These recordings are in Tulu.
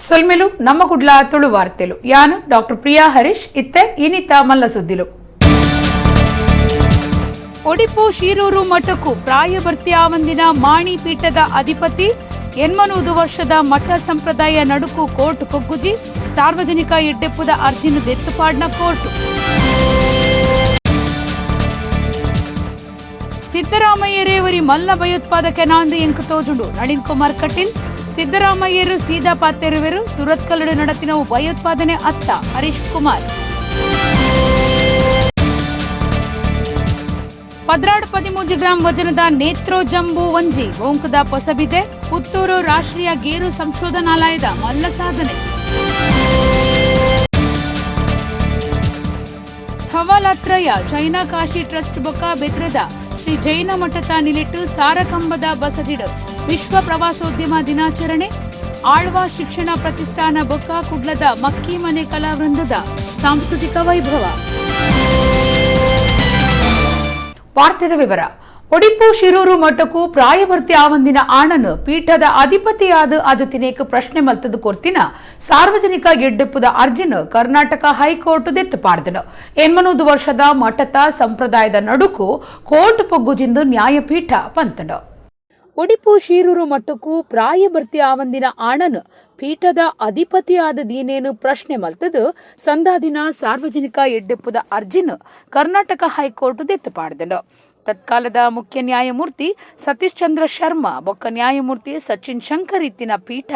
ಸೊಲ್ಮೆಲು ನಮ್ಮ ಕುಡ್ಲ ತುಳು ವಾರ್ತೆಲು. ಯಾನು ಡಾಕ್ಟರ್ ಪ್ರಿಯಾ ಹರೀಶ್. ಇತ್ತೆ ಇನಿತ ಮಲ್ಲ ಸುದ್ದಿಲು. ಒಡಿಪು ಶಿರೂರು ಮಠಕ್ಕೂ ಪ್ರಾಯಭರ್ತಿ ಆವಂದಿನ ಮಾಣಿ ಪೀಠದ ಅಧಿಪತಿ 80 ವರ್ಷದ ಮಠ ಸಂಪ್ರದಾಯ ನಡುಕು ಕೋರ್ಟ್ ಪೊಗ್ಗುಜಿ. ಸಾರ್ವಜನಿಕ ಎಡ್ಡೆಪ್ಪುದ ಅರ್ಜಿನ ದೆತ್ತುಪಾಡ್ನ ಕೋರ್ಟ್. ಸಿದ್ದರಾಮಯ್ಯರೇವರಿ ಮಲ್ಲ ಭಯೋತ್ಪಾದಕ ನಾಂದು ಎಂಕು ತೋಜುಂಡು ನಳಿನ್ ಕುಮಾರ್ ಕಟೀಲ್. ಸಿದ್ದರಾಮಯ್ಯರು ಸೀದಾ ಪಾತೆರುವೆರು. ಸುರತ್ಕಲ್ಲಡು ನಡತಿನವು ಭಯೋತ್ಪಾದನೆ ಅತ್ತ ಹರೀಶ್ ಕುಮಾರ್. 12 13 ಗ್ರಾಂ ವಜನದ ನೇತ್ರೋ ಜಂಬೂ ಒಂಜಿ ಗೋಂಕದ ಪೊಸಬಿದೆ. ಪುತ್ತೂರು ರಾಷ್ಟ್ರೀಯ ಗೇರು ಸಂಶೋಧನಾಲಯದ ಮಲ್ಲ ಸಾಧನೆ. ಥವಲತ್ರಯ ಚೈನಾ ಕಾಶಿ ಟ್ರಸ್ಟ್ ಬೊಕ್ಕ ಬೆದ್ರದ ಶ್ರೀ ಜೈನ ಮಠದ ನಿಲಿಟ್ಟು ಸಾರಕಂಬದ ಬಸದಿಡು ವಿಶ್ವ ಪ್ರವಾಸೋದ್ಯಮ ದಿನಾಚರಣೆ. ಆಳ್ವಾ ಶಿಕ್ಷಣ ಪ್ರತಿಷ್ಠಾನ ಬೊಕ್ಕ ಕುಡ್ಲದ ಮಕ್ಕಿ ಮನೆ ಕಲಾವೃಂದದ ಸಾಂಸ್ಕೃತಿಕ ವೈಭವ. ವಾರ್ತೆದ ವಿವರ. ಒಡಿಪು ಶಿರೂರು ಮಠಕ್ಕೂ ಪ್ರಾಯಭರ್ತಿ ಆವಂದಿನ ಆಣನು ಪೀಠದ ಅಧಿಪತಿಯಾದ ಅಜತಿನೇಕ ಪ್ರಶ್ನೆ ಮಲ್ತದ ಕೊರ್ತಿನ ಸಾರ್ವಜನಿಕ ಎಡ್ಡೆಪ್ಪುದ ಅರ್ಜಿನ ಕರ್ನಾಟಕ ಹೈಕೋರ್ಟ್ ದೆತ್ತು ಪಾಡ್ದನು. 80 ವರ್ಷದ ಮಠದ ಸಂಪ್ರದಾಯದ ನಡುಕು ಕೋರ್ಟ್ ಪೊಗ್ಗುಜಿಂದು ನ್ಯಾಯಪೀಠ ಪಂತಂಡು. ಒಡಿಪು ಶಿರೂರು ಮಠಕ್ಕೂ ಪ್ರಾಯಭರ್ತಿ ಆವಂದಿನ ಆಣನು ಪೀಠದ ಅಧಿಪತಿಯಾದ ದೀನೇನು ಪ್ರಶ್ನೆ ಮಲ್ತದು ಸಂದಾದಿನ ಸಾರ್ವಜನಿಕ ಎಡ್ಡೆಪ್ಪುದ ಅರ್ಜಿನ ಕರ್ನಾಟಕ ಹೈಕೋರ್ಟ್ ದೆತ್ತು ಪಾಡ್ದಂಡು. ತತ್ಕಾಲದ ಮುಖ್ಯ ನ್ಯಾಯಮೂರ್ತಿ ಸತೀಶ್ ಚಂದ್ರ ಶರ್ಮಾ ಬೊಕ್ಕ ನ್ಯಾಯಮೂರ್ತಿ ಸಚಿನ್ ಶಂಕರ್ ಇತ್ತಿನ ಪೀಠ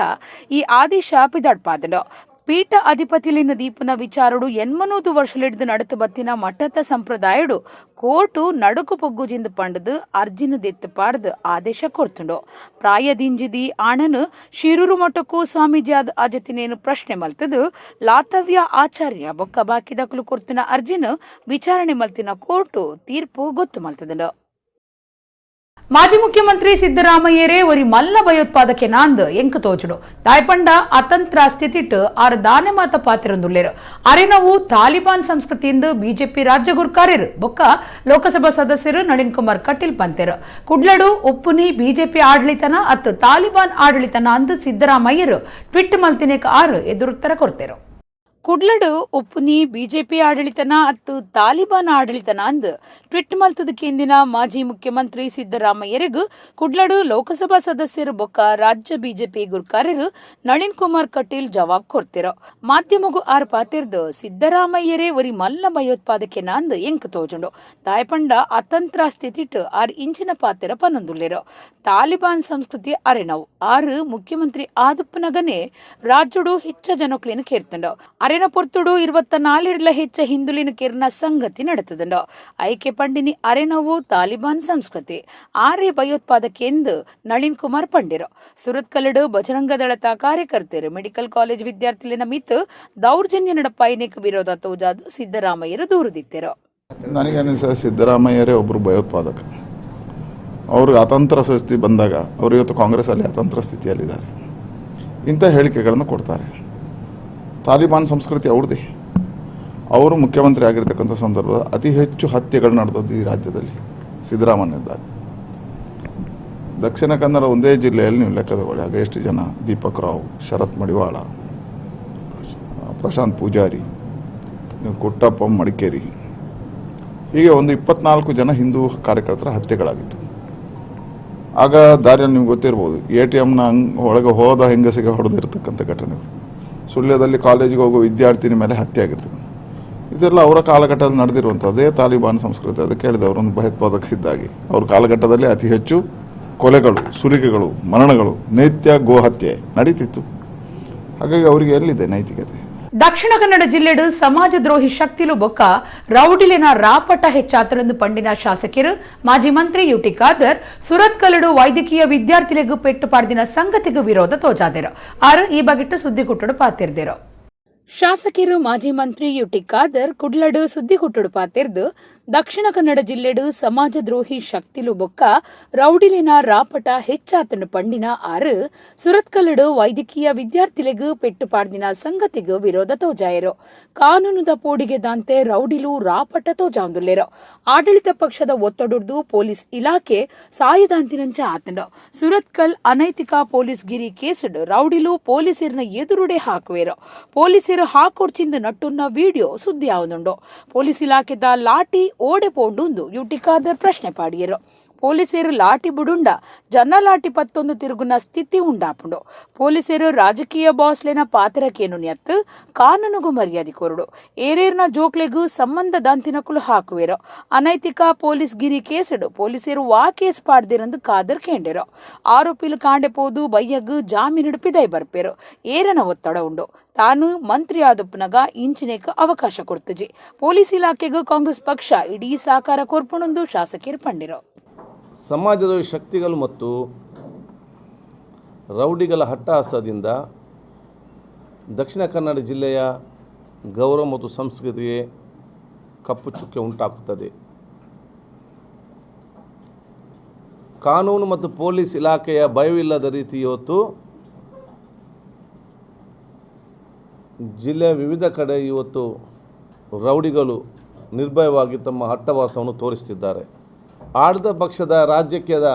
ಈ ಆದೇಶ ಪಿದಾಡ್ಪಾದಂಡು. ಪೀಠ ಅಧಿಪತಿಲಿನ ದೀಪನ ವಿಚಾರಡು 80 ವರ್ಷಲಿಡ್ದು ನಡತು ಬತ್ತಿನ ಮಠದ ಸಂಪ್ರದಾಯಡು ಕೋರ್ಟು ನಡುಕು ಪೊಗ್ಗುಜಿಂದು ಪಂಡದು ಅರ್ಜಿನ ದೆತ್ತು ಪಾಡ್ದು ಆದೇಶ ಕೊರ್ತುಂಡು. ಪ್ರಾಯದಿಂಜಿದಿ ಆಣನು ಶಿರೂರು ಮಠಕ್ಕೂ ಸ್ವಾಮೀಜಿ ಅಜತಿನೇನು ಪ್ರಶ್ನೆ ಮಲ್ತದು ಲಾತವ್ಯ ಆಚಾರ್ಯ ಬೊಕ್ಕ ಬಾಕಿದಕಲು ಕೊರ್ತಿನ ಅರ್ಜಿನ ವಿಚಾರಣೆ ಮಲ್ತಿನ ಕೋರ್ಟು ತೀರ್ಪು ಗೊತ್ತು ಮಲ್ತದಂಡು. ಮಾಜಿ ಮುಖ್ಯಮಂತ್ರಿ ಸಿದ್ದರಾಮಯ್ಯರೇ ಒರಿ ಮಲ್ಲ ಭಯೋತ್ಪಾದಕೆ ನಾಂದ್ ಎಂಕು ತೋಚುಡು. ದಾಯಪಂಡ ಅತಂತ್ರ ಸ್ಥಿತಿಟ್ಟು ಆರು ದಾನೆ ಮಾತ ಪಾತಿರೊಂದುಲ್ಲೇರು. ಅರೆನವು ತಾಲಿಬಾನ್ ಸಂಸ್ಕೃತಿಯಿಂದ ಬಿಜೆಪಿ ರಾಜ್ಯ ಗುರ್ಕಾರ್ಯರು ಬೊಕ್ಕ ಲೋಕಸಭಾ ಸದಸ್ಯರು ನಳಿನ್ ಕುಮಾರ್ ಕಟೀಲ್ ಪಂತೆರು. ಕುಡ್ಲಡು ಉಪ್ಪುನಿ ಬಿಜೆಪಿ ಆಡಳಿತನ ಅತ್ತು ತಾಲಿಬಾನ್ ಆಡಳಿತನ ಅಂದು ಸಿದ್ದರಾಮಯ್ಯರು ಟ್ವಿಟ್ ಮಲ್ತಿನೇಕ ಆರು ಎದುರುತ್ತರ ಕೊಡ್ತೇರು. ಕುಡ್ಲಡು ಉಪ್ಪುನಿ ಬಿಜೆಪಿ ಆಡಳಿತನ ಅತ್ತು ತಾಲಿಬಾನ್ ಆಡಳಿತನ ಅಂದ್ ಟ್ವಿಟ್ ಮಲ್ತದಕ್ಕೆಂದಿನ ಮಾಜಿ ಮುಖ್ಯಮಂತ್ರಿ ಸಿದ್ದರಾಮಯ್ಯರಿಗೂ ಕುಡ್ಲಡು ಲೋಕಸಭಾ ಸದಸ್ಯರು ಬೊಕ್ಕ ರಾಜ್ಯ ಬಿಜೆಪಿ ಗುರ್ಕಾರ್ಯರು ನಳಿನ್ ಕುಮಾರ್ ಕಟೀಲ್ ಜವಾಬ್ ಕೊಡ್ತಿರೋ. ಮಾಧ್ಯಮಗು ಆರ್ ಪಾತಿರ್ದು ಸಿದ್ದರಾಮಯ್ಯರೇ ಒರಿ ಮಲ್ಲ ಭಯೋತ್ಪಾದಕೆನ ಅಂದ್ ಎಂಕ್ ತೋಜುಂಡು. ತಾಯ್ಪಂಡ ಅತಂತ್ರ ಸ್ಥಿತಿಟ್ ಆರ್ ಇಂಚಿನ ಪಾತಿರ ಪನ್ನೊಂದುಲ್ಲೇರು. ತಾಲಿಬಾನ್ ಸಂಸ್ಕೃತಿ ಅರೆನವು. ಆರು ಮುಖ್ಯಮಂತ್ರಿ ಆದುಪ್ಪನಗನೆ ರಾಜ್ಯಡು ಹೆಚ್ಚ ಜನಕ್ಲೇನು ಕೇರ್ತಂಡು. ಅರೆನ ಪೊರ್ತುಡು 24ರ್ಲ ಹೆಚ್ಚ ಹಿಂದುಲಿನ ಕಿರ್ನ ಸಂಗತಿ ನಡೆತದಂಡು. ಐಕೆ ಪಂಡಿನಿ ಅರೆನವು ತಾಲಿಬಾನ್ ಸಂಸ್ಕೃತಿ, ಆರೇ ಭಯೋತ್ಪಾದಕೆಂದು ನಳಿನ್ ಕುಮಾರ್ ಪಂಡಿರು. ಸುರತ್ಕಲ್ಲಡು ಬಜರಂಗ ದಳತ ಕಾರ್ಯಕರ್ತರು ಮೆಡಿಕಲ್ ಕಾಲೇಜ್ ವಿದ್ಯಾರ್ಥಿಲಿನ ಮಿತ್ ದೌರ್ಜನ್ಯ ನಡಪಾಯಿನೇಕ ವಿರೋಧ ತೋಜಾದು ಸಿದ್ದರಾಮಯ್ಯರು ದೂರುದಿತ್ತಿರು. ನನಗನ್ನಿಸ ಸಿದ್ದರಾಮಯ್ಯರೇ ಒಬ್ಬರು ಭಯೋತ್ಪಾದಕ. ಅವ್ರಿಗೆ ಅತಂತ್ರ ಸ್ಥಿತಿ ಬಂದಾಗ, ಅವರು ಇವತ್ತು ಕಾಂಗ್ರೆಸ್ಸಲ್ಲಿ ಅತಂತ್ರ ಸ್ಥಿತಿಯಲ್ಲಿದ್ದಾರೆ, ಇಂಥ ಹೇಳಿಕೆಗಳನ್ನು ಕೊಡ್ತಾರೆ. ತಾಲಿಬಾನ್ ಸಂಸ್ಕೃತಿ ಅವ್ರದ್ದೇ. ಅವರು ಮುಖ್ಯಮಂತ್ರಿ ಆಗಿರ್ತಕ್ಕಂಥ ಸಂದರ್ಭದಲ್ಲಿ ಅತಿ ಹೆಚ್ಚು ಹತ್ಯೆಗಳು ನಡೆದದ್ದು ಈ ರಾಜ್ಯದಲ್ಲಿ ಸಿದ್ದರಾಮಯ್ಯ ಇದ್ದಾಗ. ದಕ್ಷಿಣ ಕನ್ನಡ ಒಂದೇ ಜಿಲ್ಲೆಯಲ್ಲಿ ನೀವು ಲೆಕ್ಕ ತಗೊಳ್ಳಿ, ಆಗ ಎಷ್ಟು ಜನ, ದೀಪಕ್ ರಾವ್, ಶರತ್ ಮಡಿವಾಳ, ಪ್ರಶಾಂತ್ ಪೂಜಾರಿ, ನೀವು ಕುಟ್ಟಪ್ಪ ಮಡಿಕೇರಿ, ಹೀಗೆ ಒಂದು 24 ಜನ ಹಿಂದೂ ಕಾರ್ಯಕರ್ತರ ಹತ್ಯೆಗಳಾಗಿತ್ತು. ಆಗ ದಾರಿಯಲ್ಲಿ ನಿಮ್ಗೆ ಗೊತ್ತಿರ್ಬೋದು, ಎಟಿಎಂನ ಒಳಗೆ ಹೋದ ಹೆಂಗಸಿಗೆ ಹೊಡೆದಿರ್ತಕ್ಕಂಥ ಘಟನೆಗಳು, ಸುಳ್ಯದಲ್ಲಿ ಕಾಲೇಜಿಗೆ ಹೋಗುವ ವಿದ್ಯಾರ್ಥಿನಿ ಮೇಲೆ ಹತ್ಯೆ ಆಗಿರ್ತದೆ. ಇದೆಲ್ಲ ಅವರ ಕಾಲಘಟ್ಟದಲ್ಲಿ ನಡೆದಿರುವಂಥ ಅದೇ ತಾಲಿಬಾನ್ ಸಂಸ್ಕೃತಿ. ಅದಕ್ಕೆ ಹೇಳಿದೆ, ಅವರೊಂದು ಭಯೋತ್ಪಾದಕ ಇದ್ದಾಗಿ. ಅವ್ರ ಕಾಲಘಟ್ಟದಲ್ಲಿ ಅತಿ ಹೆಚ್ಚು ಕೊಲೆಗಳು, ಸುಲಿಗೆಗಳು, ಮರಣಗಳು, ನೈತ್ಯ ಗೋಹತ್ಯೆ ನಡೀತಿತ್ತು. ಹಾಗಾಗಿ ಅವರಿಗೆ ಎಲ್ಲಿದೆ ನೈತಿಕತೆ? ದಕ್ಷಿಣ ಕನ್ನಡ ಜಿಲ್ಲೆಡು ಸಮಾಜ ದ್ರೋಹಿ ಶಕ್ತಿಲು ಬೊಕ್ಕ ರೌಡಿಲಿನ ರಾಪಟ ಹೆಚ್ಚಾತರೆಂದು ಪಂಡಿನ ಶಾಸಕರು ಮಾಜಿ ಮಂತ್ರಿ ಯುಟಿ ಖಾದರ್ ಸುರತ್ಕಲ್ಲಡು ವೈದ್ಯಕೀಯ ವಿದ್ಯಾರ್ಥಿಗಳಿಗೂ ಪೆಟ್ಟು ಪಾಡ್ದಿನ ಸಂಗತಿಗೂ ವಿರೋಧ ತೋಜಾದಿರು. ಆರು ಈ ಬಗೆಟ್ಟು ಸುದ್ದಿ ಕುಟ್ಟಡು ಪಾತಿರ್ದಿರು. ಶಾಸಕರು ಮಾಜಿ ಮಂತ್ರಿ ಯುಟಿ ಖಾದರ್ ಕುಡ್ಲಡು ಸುದ್ದಿ ಕುಟ್ಟಡು ಪಾತಿರ್ದು Dakshina Kannada ಜಿಲ್ಲೆಡು ಸಮಾಜದ್ರೋಹಿ ಶಕ್ತಿಲು ಬೊಕ್ಕ ರೌಡಿಲಿನ ರಾಪಟ ಹೆಚ್ಚಾತನು ಪಂಡಿನ ಆರು ಸುರತ್ಕಲ್ಡು ವೈದ್ಯಕೀಯ ವಿದ್ಯಾರ್ಥಿಲೆಗ್ ಪೆಟ್ಟು ಪಾಡ್ದಿನ ಸಂಗತಿಗ್ ವಿರೋಧ ತೋಜಾಯರು. ಕಾನೂನುದ ಪೋಡಿಗೆ ದಾಂತೆ ರೌಡಿಲು ರಾಪಟ ತೋಜಾಂದುಲ್ಲೆರು. ಆಡಳಿತ ಪಕ್ಷದ ಒತ್ತಡುರ್ದು ಪೊಲೀಸ್ ಇಲಾಖೆ ಸಾಯದಾಂತಿನಂಚ ಆತಂಡು. ಸುರತ್ಕಲ್ ಅನೈತಿಕ ಪೊಲೀಸ್ ಗಿರಿ ಕೇಸುಡು ರೌಡಿಲು ಪೊಲೀಸರ್ನ ಎದುರುಡೆ ಹಾಕುವೆರು. ಪೊಲೀಸರು ಹಾಕೊಡ್ಚಿಂದ ನಟ್ಟುನ್ನ ವಿಡಿಯೋ ಸುದ್ದಿ ಆವದುಂಡು. ಪೊಲೀಸ್ ಇಲಾಖೆದ ಲಾಠಿ ಓಡೆ ಪೋಂಡುಂದು ಯುಟಿ ಖಾದರ್ ಪ್ರಶ್ನೆ ಪಾಡಿಯರು. ಪೊಲೀಸರು ಲಾಠಿ ಬುಡುಂಡ ಜನ ಲಾಠಿ ಪತ್ತೊಂದು ತಿರುಗುನ ಸ್ಥಿತಿ ಉಂಡಾಪುಂಡು. ಪೊಲೀಸರು ರಾಜಕೀಯ ಬಾಸ್ಲೆನ ಪಾತ್ರಕ್ಕೇನು ನೆತ್ತು ಕಾನೂನುಗು ಮರ್ಯಾದೆ ಕೊರಡು. ಏರೇರ್ನ ಜೋಕ್ಲೆಗು ಸಂಬಂಧ ದಾಂತಿನಕುಲು ಹಾಕುವೆರು. ಅನೈತಿಕ ಪೊಲೀಸ್ ಗಿರಿ ಕೇಸುಡು ಪೊಲೀಸರು ವಾ ಕೇಸ್ ಪಾಡ್ದಿರಂದು ಖಾದರ್ ಕೇಂಡೆರು. ಆರೋಪಿಲು ಕಾಂಡೆ ಪೋದು ಬಯ್ಯಗು ಜಾಮೀನುಡು ಪಿದೈ ಬರ್ಪೇರು. ಏರನ ಒತ್ತಡ ಉಂಡು. ತಾನು ಮಂತ್ರಿ ಆದಪ್ಪನಗ ಇಂಚಿನೇಕ ಅವಕಾಶ ಕೊಡ್ತಜಿ. ಪೊಲೀಸ್ ಇಲಾಖೆಗೂ ಕಾಂಗ್ರೆಸ್ ಪಕ್ಷ ಇಡೀ ಸಹಕಾರ ಕೊರ್ಪುಣಂದು ಶಾಸಕರು ಪಂಡಿರು. ಸಮಾಜದ ಶಕ್ತಿಗಳು ಮತ್ತು ರೌಡಿಗಳ ಹಟ್ಟಹಾಸದಿಂದ ದಕ್ಷಿಣ ಕನ್ನಡ ಜಿಲ್ಲೆಯ ಗೌರವ ಮತ್ತು ಸಂಸ್ಕೃತಿಗೆ ಕಪ್ಪು ಚುಕ್ಕೆ ಉಂಟಾಗುತ್ತದೆ. ಕಾನೂನು ಮತ್ತು ಪೊಲೀಸ್ ಇಲಾಖೆಯ ಭಯವಿಲ್ಲದ ರೀತಿ ಇವತ್ತು ಜಿಲ್ಲೆಯ ವಿವಿಧ ಕಡೆ ಇವತ್ತು ರೌಡಿಗಳು ನಿರ್ಭಯವಾಗಿ ತಮ್ಮ ಹಟ್ಟವಾಸವನ್ನು ತೋರಿಸುತ್ತಿದ್ದಾರೆ. ಆಡಳಿತ ಪಕ್ಷದ ರಾಜ್ಯದ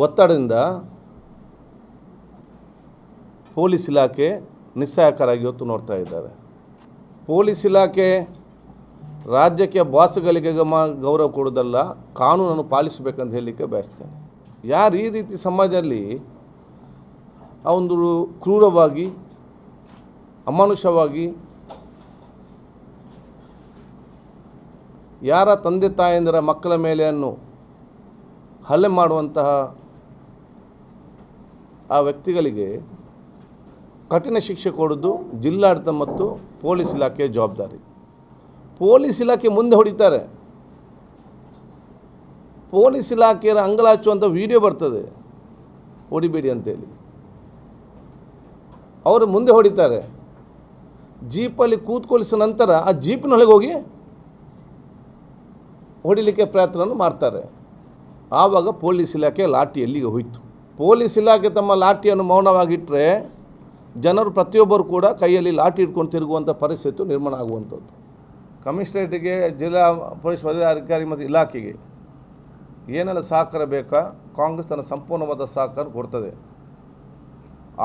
ಒತ್ತಡದಿಂದ ಪೊಲೀಸ್ ಇಲಾಖೆ ನಿಸ್ಸಹಾಯಕರಾಗಿ ಇವತ್ತು ನೋಡ್ತಾ ಇದ್ದಾರೆ. ಪೊಲೀಸ್ ಇಲಾಖೆ ರಾಜ್ಯಕ್ಕೆ ಬಾಸ್ಗಳಿಗೆ ಗೌರವ ಕೊಡೋದಲ್ಲ, ಕಾನೂನನ್ನು ಪಾಲಿಸಬೇಕಂತ ಹೇಳಲಿಕ್ಕೆ ಬಯಸ್ತೇನೆ. ಯಾರು ಈ ರೀತಿ ಸಮಾಜದಲ್ಲಿ ಆ ಒಂದು ಕ್ರೂರವಾಗಿ ಅಮಾನುಷವಾಗಿ ಯಾರ ತಂದೆ ತಾಯಂದಿರ ಮಕ್ಕಳ ಮೇಲೆಯನ್ನು ಹಲ್ಲೆ ಮಾಡುವಂತಹ ಆ ವ್ಯಕ್ತಿಗಳಿಗೆ ಕಠಿಣ ಶಿಕ್ಷೆ ಕೊಡೋದು ಜಿಲ್ಲಾಡಳಿತ ಮತ್ತು ಪೊಲೀಸ್ ಇಲಾಖೆಯ ಜವಾಬ್ದಾರಿ. ಪೊಲೀಸ್ ಇಲಾಖೆ ಮುಂದೆ ಹೊಡಿತಾರೆ, ಪೊಲೀಸ್ ಇಲಾಖೆಯ ಅಂಗಲಾಚುವಂಥ ವಿಡಿಯೋ ಬರ್ತದೆ, ಹೊಡಿಬೇಡಿ ಅಂತೇಳಿ ಅವರು ಮುಂದೆ ಹೊಡಿತಾರೆ. ಜೀಪಲ್ಲಿ ಕೂತ್ಕೊಳಿಸಿದ ನಂತರ ಆ ಜೀಪಿನೊಳಗೆ ಹೋಗಿ ಹೊಡಿಲಿಕ್ಕೆ ಪ್ರಯತ್ನವನ್ನು ಮಾಡ್ತಾರೆ. ಆವಾಗ ಪೊಲೀಸ್ ಇಲಾಖೆ ಲಾಠಿ ಎಲ್ಲಿಗೆ ಹೋಯಿತು? ಪೊಲೀಸ್ ಇಲಾಖೆ ತಮ್ಮ ಲಾಠಿಯನ್ನು ಮೌನವಾಗಿಟ್ಟರೆ ಜನರು ಪ್ರತಿಯೊಬ್ಬರು ಕೂಡ ಕೈಯಲ್ಲಿ ಲಾಠಿ ಇಟ್ಕೊಂಡು ತಿರುಗುವಂಥ ಪರಿಸ್ಥಿತಿ ನಿರ್ಮಾಣ ಆಗುವಂಥದ್ದು. ಕಮಿಷನರೇಟಿಗೆ, ಜಿಲ್ಲಾ ಪೊಲೀಸ್ ಅಧಿಕಾರಿ ಮತ್ತು ಇಲಾಖೆಗೆ ಏನೆಲ್ಲ ಸಹಕಾರ ಬೇಕಾ ಕಾಂಗ್ರೆಸ್ ತನ್ನ ಸಂಪೂರ್ಣವಾದ ಸಹಕಾರ ಕೊಡ್ತದೆ.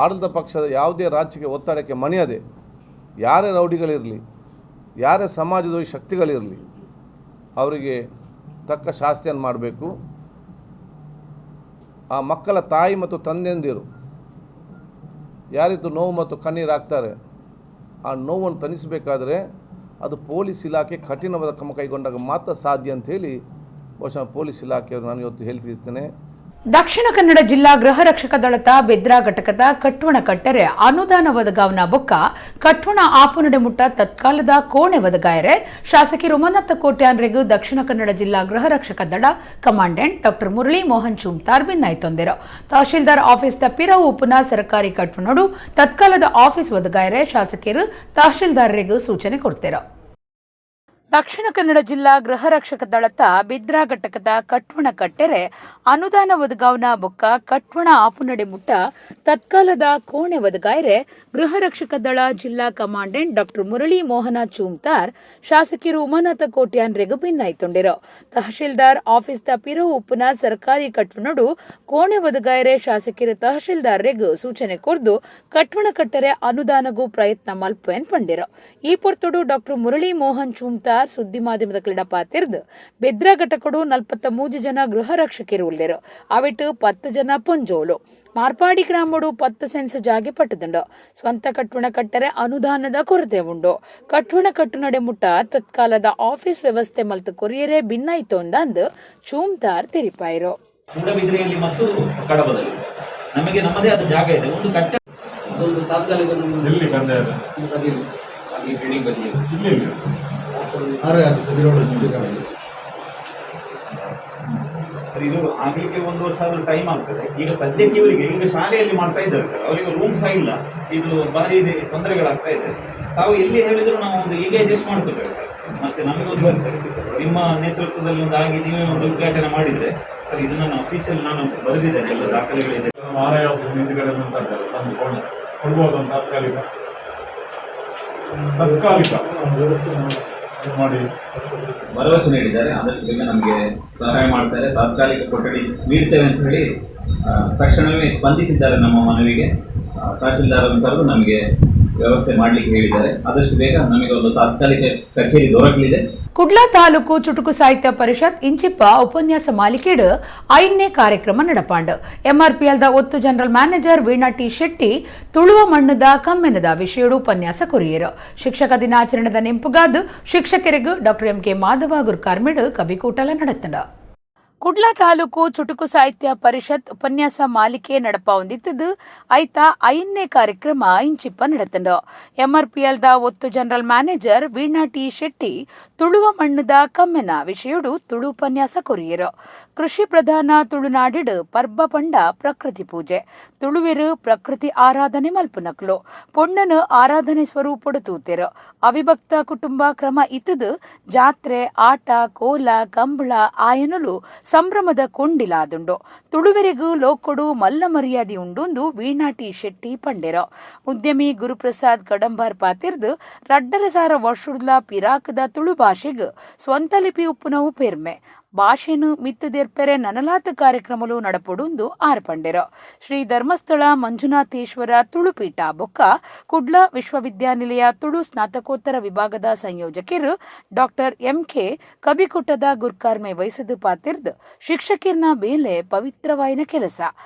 ಆಡಳಿತ ಪಕ್ಷದ ಯಾವುದೇ ರಾಜ್ಯಕ್ಕೆ ಒತ್ತಡಕ್ಕೆ ಮಣಿಯದೆ ಯಾರೇ ರೌಡಿಗಳಿರಲಿ, ಯಾರೇ ಸಮಾಜದ ಶಕ್ತಿಗಳಿರಲಿ, ಅವರಿಗೆ ತಕ್ಕ ಶಾಸ್ತಿಯನ್ನು ಮಾಡಬೇಕು. ಆ ಮಕ್ಕಳ ತಾಯಿ ಮತ್ತು ತಂದೆಯಂದಿರು ಯಾರಿತು ನೋವು ಮತ್ತು ಕಣ್ಣೀರು ಹಾಕ್ತಾರೆ, ಆ ನೋವನ್ನು ತಣಿಸಬೇಕಾದ್ರೆ ಅದು ಪೊಲೀಸ್ ಇಲಾಖೆ ಕಠಿಣವಾದ ಕ್ರಮ ಕೈಗೊಂಡಾಗ ಮಾತ್ರ ಸಾಧ್ಯ ಅಂಥೇಳಿ ಬಹುಶಃ ಪೊಲೀಸ್ ಇಲಾಖೆಯವರು ನಾನು ಇವತ್ತು ಹೇಳ್ತಿರ್ತೇನೆ. ದಕ್ಷಿಣ ಕನ್ನಡ ಜಿಲ್ಲಾ ಗೃಹ ರಕ್ಷಕ ದಳದ ಬೆದ್ರಾ ಘಟಕದ ಕಟ್ವಣ ಕಟ್ಟರೆ ಅನುದಾನ ಒದಗಾವನ ಬೊಕ್ಕ ಕಟ್ವಣ ಆಪುನಡೆ ಮುಟ್ಟ ತತ್ಕಾಲದ ಕೋಣೆ ಒದಗಾಯರೆ ಶಾಸಕಿ ರಮಾನಾಥ ಕೋಟ್ಯಾನ್ರೆಗ್ ದಕ್ಷಿಣ ಕನ್ನಡ ಜಿಲ್ಲಾ ಗೃಹ ರಕ್ಷಕ ದಳ ಕಮಾಂಡೆಂಟ್ ಡಾಕ್ಟರ್ ಮುರಳಿ ಮೋಹನ್ ಚೂಮ್ತಾರ್ ಬಿನ್ನಾಯ್ತೊಂದಿರು. ತಹಶೀಲ್ದಾರ್ ಆಫೀಸ್ the ಪಿರವು ಉಪುನ ಸರ್ಕಾರಿ ಕಟ್ವಣೋಡು ತತ್ಕಾಲದ ಆಫೀಸ್ ಒದಗಾಯರೆ ಶಾಸಕಿಯರು ತಹಶೀಲ್ದಾರರಿಗೂ ಸೂಚನೆ ಕೊಡ್ತಿರು. ದಕ್ಷಿಣ ಕನ್ನಡ ಜಿಲ್ಲಾ ಗೃಹ ರಕ್ಷಕ ದಳದ ಬಿದ್ರಾ ಘಟಕದ ಕಟ್ವಣ ಕಟ್ಟೆರೆ ಅನುದಾನ ಒದಗಾವನ ಬೊಕ್ಕ ಕಟ್ವಣ ಆಪುನಡೆ ಮುಟ್ಟ ತತ್ಕಾಲದ ಕೋಣೆ ಒದಗಾಯರೆ ಗೃಹ ರಕ್ಷಕ ದಳ ಜಿಲ್ಲಾ ಕಮಾಂಡೆಂಟ್ ಡಾಕ್ಟರ್ ಮುರಳಿ ಮೋಹನ ಚೂಮ್ತಾರ್ ಶಾಸಕಿರು ಉಮಾನಾಥ ಕೋಟ್ಯಾನ್ರೆಗ್ ಭಿನ್ನಾಯ್ತೊಂಡಿರು. ತಹಶೀಲ್ದಾರ್ ಆಫೀಸ್ the ಪಿರು ಉಪ್ಪುನ ಸರ್ಕಾರಿ ಕಟ್ವಣಡು ಕೋಣೆ ಒದಗಾಯರೆ ಶಾಸಕಿರು ತಹಶೀಲ್ದಾರ್ರೆಗ್ ಸೂಚನೆ ಕೊರ್ದು ಕಟ್ವಣ ಕಟ್ಟರೆ ಅನುದಾನಗೂ ಪ್ರಯತ್ನ ಮಲ್ಪೆನ್ ಪಂಡಿರು. ಈ ಪೊರ್ತುಡು ಡಾಕ್ಟರ್ ಮುರಳಿ ಮೋಹನ್ ಚೂಮ್ತಾರ್ ಸುದ್ದಿ ಮಾಧ್ಯಮದ ಕ್ರೀಡಾ ತಿರ್ದು ಬೆದ್ರ ಘಟಕಡು 43 ಜನ ಗೃಹ ರಕ್ಷಕರು ಉಲ್ಲೇರು. ಅವಿಟ್ಟು 10 ಜನ ಪೊಂಜೋಲು. ಮಾರ್ಪಾಡಿ ಗ್ರಾಮಡು 10 ಸೆನ್ಸ್ ಜಾಗೆ ಪಟ್ಟದುಂಡು. ಸ್ವಂತ ಕಟ್ವಣ ಕಟ್ಟರೆ ಅನುದಾನದ ಕೊರತೆ ಉಂಡು. ಕಟ್ವಣ ಕಟ್ಟು ನಡೆ ಮುಟ್ಟ ತತ್ಕಾಲದ ಆಫೀಸ್ ವ್ಯವಸ್ಥೆ ಮಲ್ತು ಕೊರಿಯರೇ ಭಿನ್ನಾಯ್ತು ಅಂದು ಚೂಮ್ತಾರ್ ತೆರಿಪಾಯಿರು. ಮೂಡಬಿದ್ರೆಯಲ್ಲಿ ಮತ್ತು ಕಡಬದಲ್ಲಿ ನಮಗೆ ನಮ್ಮದೇ ಆದ ಜಾಗ ಇದೆ. ಒಂದು ಕಟ್ಟ ತಾತ್ಕಾಲಿಕ ಸರ್, ಇದು ಆಗ್ಲಿಕ್ಕೆ ಒಂದು ವರ್ಷ ಆದ್ರೂ ಟೈಮ್ ಆಗ್ತದೆ. ಈಗ ಸದ್ಯಕ್ಕೆ ಇವರಿಗೆ ಈಗ ಶಾಲೆಯಲ್ಲಿ ಮಾಡ್ತಾ ಇದ್ದಾರೆ ಸರ್, ಅವರಿಗೆ ರೂಮ್ ಸಹ ಇಲ್ಲ. ಇದು ಭಾರಿ ಇದೆ, ತೊಂದರೆಗಳಾಗ್ತಾ ಇದೆ. ತಾವು ಎಲ್ಲಿ ಹೇಳಿದ್ರು ನಾವು ಒಂದು ಈಗ ಅಡ್ಜಸ್ಟ್ ಮಾಡ್ಕೋತೇವೆ ಸರ್. ಮತ್ತೆ ನಮಗೊಂದು ನಿಮ್ಮ ನೇತೃತ್ವದಲ್ಲಿ ಒಂದು ಆಗಿ ನೀವೇ ಒಂದು ಉದ್ಘಾಟನೆ ಮಾಡಿದ್ರೆ ಸರ್, ಇದನ್ನು ನಾನು ಅಫಿಷಿಯಲ್ ನಾನು ಬರೆದಿದ್ದೇನೆ, ಎಲ್ಲ ದಾಖಲೆಗಳಿದೆ. ಆರ್ I office ಹಿಂದ್ಗಡೆ ಅಂತ ಇದ್ದಾರೆ, ಸಣ್ಣ ಕೋಣೆ ಕೊಡ್ಬೋದು ಅಂತ ತಾತ್ಕಾಲಿಕ ತಾತ್ಕಾಲಿಕ ಅದು ಮಾಡಿ ಭರವಸೆ ನೀಡಿದ್ದಾರೆ. ಆದಷ್ಟು ಬೇಗ ನಮಗೆ ಸಹಾಯ ಮಾಡ್ತಾರೆ, ತಾತ್ಕಾಲಿಕ ಕೊಠಡಿ ನೀಡ್ತೇವೆ ಅಂತ ಹೇಳಿ ತಕ್ಷಣವೇ ಸ್ಪಂದಿಸಿದ್ದಾರೆ ನಮ್ಮ ಮನವಿಗೆ. ತಹಶೀಲ್ದಾರರನ್ನು ಕರೆದು ನಮಗೆ ವ್ಯವಸ್ಥೆ ಮಾಡಲಿಕ್ಕೆ ಹೇಳಿದ್ದಾರೆ. ಆದಷ್ಟು ಬೇಗ ನಮಗೆ ಒಂದು ತಾತ್ಕಾಲಿಕ ಕಚೇರಿ ದೊರಕಲಿದೆ. ಕುಡ್ಲ ತಾಲೂಕು ಚುಟುಕು ಸಾಹಿತ್ಯ ಪರಿಷತ್ ಇಂಚಿಪ್ಪ ಉಪನ್ಯಾಸ ಮಾಲಿಕೆಡ್ 5ನೇ ಕಾರ್ಯಕ್ರಮ ನಡಪಾಂಡ್. ಎಂಆರ್ಪಿಎಲ್ದ ಒತ್ತು general manager Veena T Shetty Tuluva ಮಣ್ಣದ ಕಮ್ಮೆನದ ವಿಷಯಡು ಉಪನ್ಯಾಸ ಕೊರಿಯರು. ಶಿಕ್ಷಕ ದಿನಾಚರಣೆದ ನೆಂಪುಗಾದ್ ಶಿಕ್ಷಕರಿಗೂ ಡಾಕ್ಟರ್ ಎಂಕೆ ಮಾಧವ ಗುರ್ಕಾರ್ಮಿಡ್ ಕವಿಕೂಟಲ ನಡೆತ್ತಂಡ. ಕುಡ್ಲ ತಾಲೂಕು ಚುಟುಕು ಸಾಹಿತ್ಯ ಪರಿಷತ್ ಉಪನ್ಯಾಸ ಮಾಲಿಕೆ ನಡಪ ಹೊಂದಿತ್ತದು ಐತ 5ನೇ ಕಾರ್ಯಕ್ರಮ ಇಂಚಿಪ್ಪ ನಡೆತಂಡು. ಎಂಆರ್ಪಿಎಲ್ದ ಒತ್ತು general manager Veena T Shetty Tuluva ಮಣ್ಣದ ಕಮ್ಮೆನ ವಿಷಯಡು ತುಳು ಉಪನ್ಯಾಸ ಕೊರಿಯರು. ಕೃಷಿ ಪ್ರಧಾನ ತುಳುನಾಡಿಡು ಪರ್ಬ ಪಂಡ ಪ್ರಕೃತಿ ಪೂಜೆ, ತುಳುವೆರು ಪ್ರಕೃತಿ ಆರಾಧನೆ ಮಲ್ಪುನಕ್ಲು, ಪೊಣ್ಣನು ಆರಾಧನೆ ಸ್ವರೂಪಡು ತೂತೆರು. ಅವಿಭಕ್ತ ಕುಟುಂಬ ಕ್ರಮ ಇತ್ತದು ಜಾತ್ರೆ, ಆಟ, ಕೋಲ, ಕಂಬಳ ಆಯನಲು ಸಂಭ್ರಮದ ಕೊಂಡಿಲಾದುಂಡು. ತುಳುವೆರಿಗೂ ಲೋಕೊಡು ಮಲ್ಲ ಮರ್ಯಾದೆ ಉಂಡುಂದು ವೀಣಾ ಟಿ ಶೆಟ್ಟಿ ಪಂಡೆರು. ಉದ್ಯಮಿ ಗುರುಪ್ರಸಾದ್ ಕಡಂಬಾರ್ ಪಾತಿರ್ದು 2.5 ವರ್ಷದ ಪಿರಾಕದ ತುಳು ಭಾಷೆಗ್ ಸ್ವಂತ ಲಿಪಿ ಉಪ್ಪುನವು ಪೆರ್ಮೆ, ಭಾಷೆನು ಮಿತ್ತುದೆರ್ಪೆರೆ ನನಲಾತ ಕಾರ್ಯಕ್ರಮಲು ನಡಪೊಡುಂದು ಆರ್ ಪಂಡೆರು. ಶ್ರೀ ಧರ್ಮಸ್ಥಳ ಮಂಜುನಾಥೇಶ್ವರ ತುಳುಪೀಠ ಬೊಕ್ಕ ಕುಡ್ಲ ವಿಶ್ವವಿದ್ಯಾನಿಲಯ ತುಳು ಸ್ನಾತಕೋತ್ತರ ವಿಭಾಗದ ಸಂಯೋಜಕರು ಡಾಕ್ಟರ್ ಎಂಕೆ ಕಬಿಕುಟ್ಟದ ಗುರ್ಕಾರ್ಮೆ ವಹಿಸದು ಪಾತಿರ್ದು ಶಿಕ್ಷಕಿರ್ನ ಬೇಲೆ ಪವಿತ್ರವಾಯಿನ ಕೆಲಸ,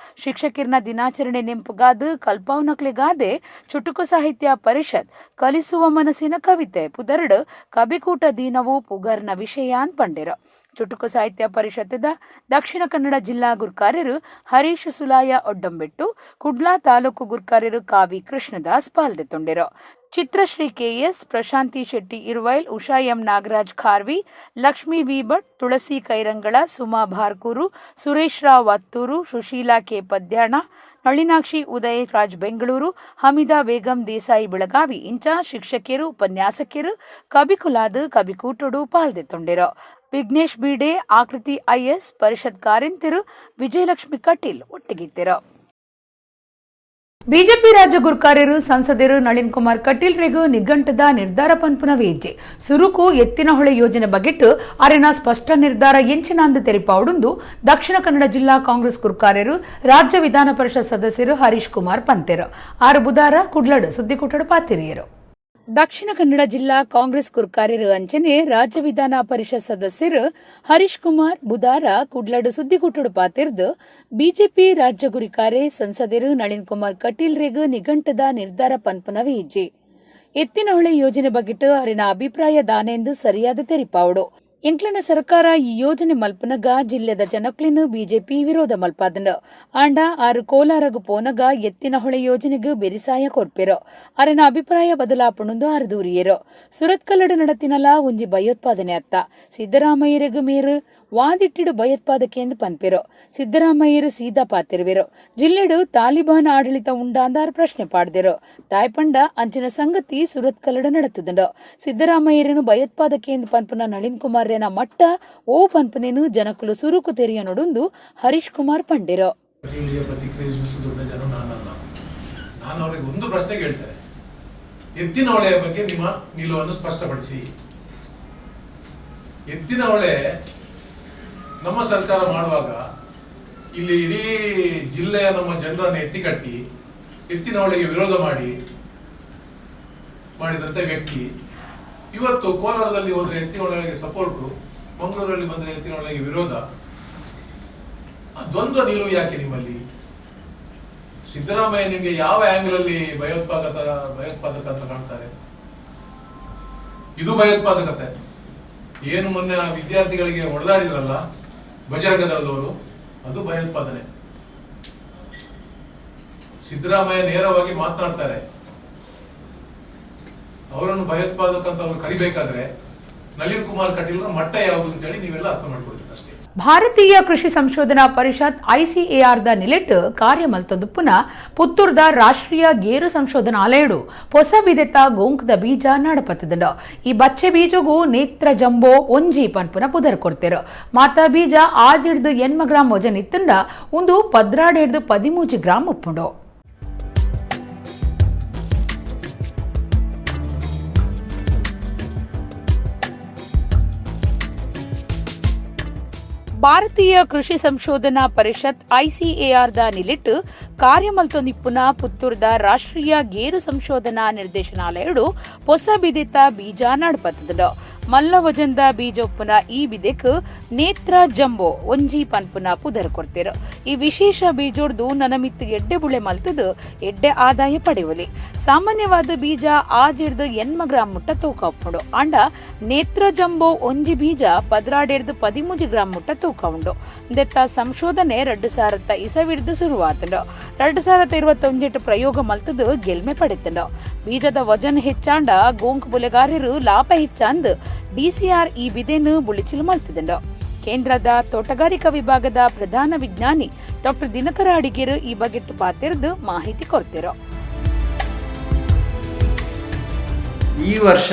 ಶಿಕ್ಷಕಿರ್ನ ದಿನಾಚರಣೆ ನೆಂಪುಗಾದು ಕಲ್ಪಾವನಕ್ಲೆಗಾದೆ ಚುಟುಕು ಸಾಹಿತ್ಯ ಪರಿಷತ್ ಕಲಿಸುವ ಮನಸ್ಸಿನ ಕವಿತೆ ಪುದರ್ಡು ಕಬಿಕೂಟ ದೀನವು ಪುಗರ್ನ ವಿಷಯ ಅಂತ ಪಂಡೆರು. ಚುಟುಕು ಸಾಹಿತ್ಯ ಪರಿಷತ್ತದ ದಕ್ಷಿಣ ಕನ್ನಡ ಜಿಲ್ಲಾ ಗುರ್ಕಾರ್ಯರು ಹರೀಶ್ ಸುಲಾಯ ಒಡ್ಡಂಬೆಟ್ಟು, ಕುಡ್ಲಾ ತಾಲೂಕು ಗುರ್ಕಾರ್ಯರು ಕಾವಿ Krishnadas ಪಾಲ್ದೆತ್ತೊಂಡೆರು. Chitrashree KS, Prashanthi Shetty Irvail, Usha M Nagaraj Kharvi, Lakshmi V Bhat, Tulasi Kairangala, Suma Barkur, Suresh Rao Attur, Sushila K Padyana, Nalinakshi Uday Raj Bengaluru, Hamida Begum Desai Belagavi ಇಂಚ ಶಿಕ್ಷಕಿಯರು, ಉಪನ್ಯಾಸಕಿಯರು ಕಬಿಕುಲಾದ ಕಬಿಕೂಟಡು ಪಾಲ್ದೆತ್ತೊಂಡೆರು. ವಿಘ್ನೇಶ್ ಬೀಡೆ, ಆಕೃತಿ IS, ಪರಿಷತ್ ಕಾರಿಂತಿರು ವಿಜಯಲಕ್ಷ್ಮಿ ಕಟೀಲ್ ಒಟ್ಟಿಗಿದ್ದರು. ಬಿಜೆಪಿ ರಾಜ್ಯ ಗುರ್ಕಾರ್ಯರು ಸಂಸದರು ನಳಿನ್ ಕುಮಾರ್ ಕಟೀಲ್ ರೆಗು ನಿಘಂಟದ ನಿರ್ಧಾರ ಪನ್ಪುನ ವೇಜೆ ಸುರುಕು ಎತ್ತಿನಹೊಳೆ ಯೋಜನೆ ಬಗೆಟ್ಟು ಅರೆನ ಸ್ಪಷ್ಟ ನಿರ್ಧಾರ ಎಂಚಿನಾಂದು ತೆರಿಪಾವುಡುಂದು ದಕ್ಷಿಣ ಕನ್ನಡ ಜಿಲ್ಲಾ ಕಾಂಗ್ರೆಸ್ ಗುರ್ಕಾರ್ಯರು ರಾಜ್ಯ ವಿಧಾನ ಪರಿಷತ್ ಸದಸ್ಯರು ಹರೀಶ್ ಕುಮಾರ್ ಪಂತೆರು. ಆರು ಬುಧಾರ ಕುಡ್ಲಡು ಸುದ್ದಿಕೂಟಡು ಪಾತಿರಿಯರು. ದಕ್ಷಿಣ ಕನ್ನಡ ಜಿಲ್ಲಾ ಕಾಂಗ್ರೆಸ್ ಗುರ್ಕಾರ್ಯರು ಅಂಚನೆ ರಾಜ್ಯ ವಿಧಾನ ಪರಿಷತ್ ಸದಸ್ಯರು ಹರೀಶ್ ಕುಮಾರ್ ಬುಧಾರ ಕುಡ್ಲಡು ಸುದ್ದಿಕೂಟಡು ಪಾತಿರ್ದು ಬಿಜೆಪಿ ರಾಜ್ಯ ಗುರಿಕಾರೆ ಸಂಸದರು ನಳಿನ್ ಕುಮಾರ್ ಕಟೀಲ್ ರೆಗ್ ನಿಘಂಟದ ನಿರ್ಧಾರ ಪನ್ಪುನವೇ ಇಜ್ಜಿ. ಎತ್ತಿನಹೊಳೆ ಯೋಜನೆ ಬಗೆಟ್ ಅರಿನ ಅಭಿಪ್ರಾಯ ದಾನೆಂದು ಸರಿಯಾದ ತೆರಿಪಾವುಡು. ಎಂಕ್ಲನ ಸರ್ಕಾರ ಈ ಯೋಜನೆ ಮಲ್ಪನಗ ಜಿಲ್ಲೆದ ಜನಕ್ಲಿನ್ ಬಿಜೆಪಿ ವಿರೋಧ ಮಲ್ಪಾದನು. ಆಂಡ ಆರು ಕೋಲಾರಗು ಪೋನಗ ಎತ್ತಿನಹೊಳೆ ಯೋಜನೆಗೆ ಬೆರಿಸಾಯ ಕೊರ್ಪೆರು. ಅರೆನ ಅಭಿಪ್ರಾಯ ಬದಲಾಪಣಂದು ಆರು ದೂರಿಯರು. ಸುರತ್ಕಲ್ಲಡು ನಡತಿನಲ ಒಂಜಿ ಭಯೋತ್ಪಾದನೆ ಅತ್ತ, ಸಿದ್ದರಾಮಯ್ಯರಿಗೂ ಮೇರು ವಾದಿಟ್ಟಿಡು ಭಯೋತ್ಪಾದಕೆ ಎಂದು ಪನ್ಪೆರು. ಸಿದ್ದರಾಮಯ್ಯರು ಸೀದಾ ಪಾತಿರುವೆರು. ಜಿಲ್ಲೆಡು ತಾಲಿಬಾನ್ ಆಡಳಿತ ಉಂಡಾಂದಾರು ಪ್ರಶ್ನೆ ಪಾಡ್ದಿರು. ತಾಯ್ಪಂಡ ಅಂಚಿನ ಸಂಗತಿ ಸುರತ್ಕಲ್ಲಡು ನಡತದಂಡು. ಸಿದ್ದರಾಮಯ್ಯರನ್ನು ಭಯೋತ್ಪಾದಕೆ ಎಂದು ಪನ್ಪುನ ನಳಿನ್ ಕುಮಾರ್ ರೇನ ಮಟ್ಟ ಓ ಪನ್ಪುನೇನು ಜನಕುಲು ಸುರುಕು ತೆರಿಯ ನೋಡುಂದು ಹರೀಶ್ ಕುಮಾರ್ ಪಂಡಿರು. ಪ್ರತಿಕ್ರಿಯಿಸುವಷ್ಟು ದೊಡ್ಡ ಜನ ನಾನಲ್ಲ. ನಾನು ಅವರಿಗೆ ಒಂದು ಪ್ರಶ್ನೆ ಕೇಳ್ತೇನೆ, ಎತ್ತಿನಹೊಳೆಯ ಬಗ್ಗೆ ನಿಮ್ಮ ನಿಲುವನ್ನು ಸ್ಪಷ್ಟಪಡಿಸಿ. ಎತ್ತಿನಹೊಳೆ ನಮ್ಮ ಸರ್ಕಾರ ಮಾಡುವಾಗ ಇಲ್ಲಿ ಇಡೀ ಜಿಲ್ಲೆಯ ನಮ್ಮ ಜನರನ್ನು ಎತ್ತಿಕಟ್ಟಿ ಎತ್ತಿನಹೊಳೆಗೆ ವಿರೋಧ ಮಾಡಿದಂಥ ವ್ಯಕ್ತಿ ಇವತ್ತು ಕೋಲಾರದಲ್ಲಿ ಹೋದ್ರೆ ಎತ್ತಿನಹೊಳೆಗೆ ಸಪೋರ್ಟು, ಮಂಗಳೂರಲ್ಲಿ ಬಂದರೆ ಎತ್ತಿನಹೊಳೆಗೆ ವಿರೋಧ. ಆ ದ್ವಂದ್ವ ನಿಲುವು ಯಾಕೆ ನಿಮ್ಮಲ್ಲಿ? ಸಿದ್ದರಾಮಯ್ಯ ನಿಮಗೆ ಯಾವ ಆಂಗಲ್ ಅಲ್ಲಿ ಭಯೋತ್ಪಾದಕ ಅಂತ ಕಾಣ್ತಾರೆ? ಇದು ಭಯೋತ್ಪಾದಕತೆ. ಏನು ಮೊನ್ನೆ ಆ ವಿದ್ಯಾರ್ಥಿಗಳಿಗೆ ಹೊಡೆದಾಡಿದ್ರಲ್ಲ ಬಜರಂಗ ದಳದವರು, ಅದು ಭಯೋತ್ಪಾದನೆ. ಸಿದ್ದರಾಮಯ್ಯ ನೇರವಾಗಿ ಮಾತನಾಡ್ತಾರೆ, ಅವರನ್ನು ಭಯೋತ್ಪಾದಕ ಅಂತ ಅವ್ರು ಕರಿಬೇಕಾದ್ರೆ ನಳಿನ್ ಕುಮಾರ್ ಕಟೀಲ್ರ ಮಟ್ಟ ಯಾವುದು ಅಂತ ಹೇಳಿ ನೀವೆಲ್ಲ ಅರ್ಥ ಮಾಡ್ಕೊಳ್ಬೇಕು ಅಷ್ಟೇ. ಭಾರತೀಯ ಕೃಷಿ ಸಂಶೋಧನಾ ಪರಿಷತ್ ಐಸಿಎಆರ್ ದ ನಿಲೆಟ್ ಕಾರ್ಯಮಲ್ತೊಂದುಪ್ಪುನ ಪುತ್ತೂರ್ದ ರಾಷ್ಟ್ರೀಯ ಗೇರು ಸಂಶೋಧನಾಲಯಡು ಹೊಸ ಬಿದೆತ ಗೋಂಕದ ಬೀಜ ನಡಪತ್ತದಂಡು. ಈ ಬಚ್ಚೆ ಬೀಜಗೂ ನೇತ್ರ ಜಂಬೋ ಒಂಜಿ ಪನ್ಪುನ ಪುದರ್ ಕೊಡ್ತೇರು. ಮಾತಾ ಬೀಜ 6 8 ಗ್ರಾಂ ವಜನ್ ಇತ್ತುಂಡ ಒಂದು 12 13 ಗ್ರಾಂ ಉಪ್ಪುಂಡು. ಭಾರತೀಯ ಕೃಷಿ ಸಂಶೋಧನಾ ಪರಿಷತ್ ಐಸಿಎಆರ್ the ನಿಲಿಟ್ ಕಾರ್ಯಮಲ್ತೊಂದಿಪ್ಪುನ ಪುತ್ತೂರ್ದ ರಾಷ್ಟ್ರೀಯ ಗೇರು ಸಂಶೋಧನಾ ನಿರ್ದೇಶನಾಲಯಡು ಹೊಸ ಬಿದಿತ ಬೀಜ ನಡಪತ್ತದ. ಮಲ್ಲ ವಜಂದ ಬೀಜೊಪ್ಪುನ ಈ ಬಿದೆಕ್ ನೇತ್ರ ಜಂಬೋ ಒಂಜಿ ಪನ್ಪುನ ಪುದರ್ ಕೊಡ್ತೇರು. ಈ ವಿಶೇಷ ಬೀಜೋಡ್ದು ನನಮಿತ್ತು ಎಡ್ಡೆ ಬುಳೆ ಮಲ್ತದು ಎಡ್ಡೆ ಆದಾಯ ಪಡೆಯುವಲಿ. ಸಾಮಾನ್ಯವಾದ ಬೀಜ 6 8 ಗ್ರಾಂ ಮುಟ್ಟ ತೂಕ ಉಪ್ಪುಂಡು. ಆಂಡ ನೇತ್ರ ಜಂಬೋ ಒಂಜಿ ಬೀಜ 12 13 ಗ್ರಾಂ ಮುಟ್ಟ ತೂಕ ಉಂಡು. ದೆತ್ತ ಸಂಶೋಧನೆ 2000 ಇಸವಿಡ್ದು ಶುರುವಾತಂಡು. 2021 ಪ್ರಯೋಗ ಮಲ್ತದು ಗೆಲ್ಮೆ ಪಡೆತಂಡು. ಬೀಜದ ವಜನ್ ಹೆಚ್ಚಾಂಡ ಗೋಂಕ್ ಬುಲೆಗಾರರು ಲಾಭ ಹೆಚ್ಚಾಂದ್ ಡಿಸಿಆರ್ ಈ ಬಿದೆನು ಬುಳಿಚಿಲು ಮಲ್ತದಂಡು. ಕೇಂದ್ರದ ತೋಟಗಾರಿಕಾ ವಿಭಾಗದ ಪ್ರಧಾನ ವಿಜ್ಞಾನಿ ಡಾಕ್ಟರ್ ದಿನಕರ ಅಡಿಗೇರು ಈ ಬಗೆಟ್ಟು ಪಾತೆರ್ದು ಮಾಹಿತಿ ಕೊಡ್ತಿರೋ. ಈ ವರ್ಷ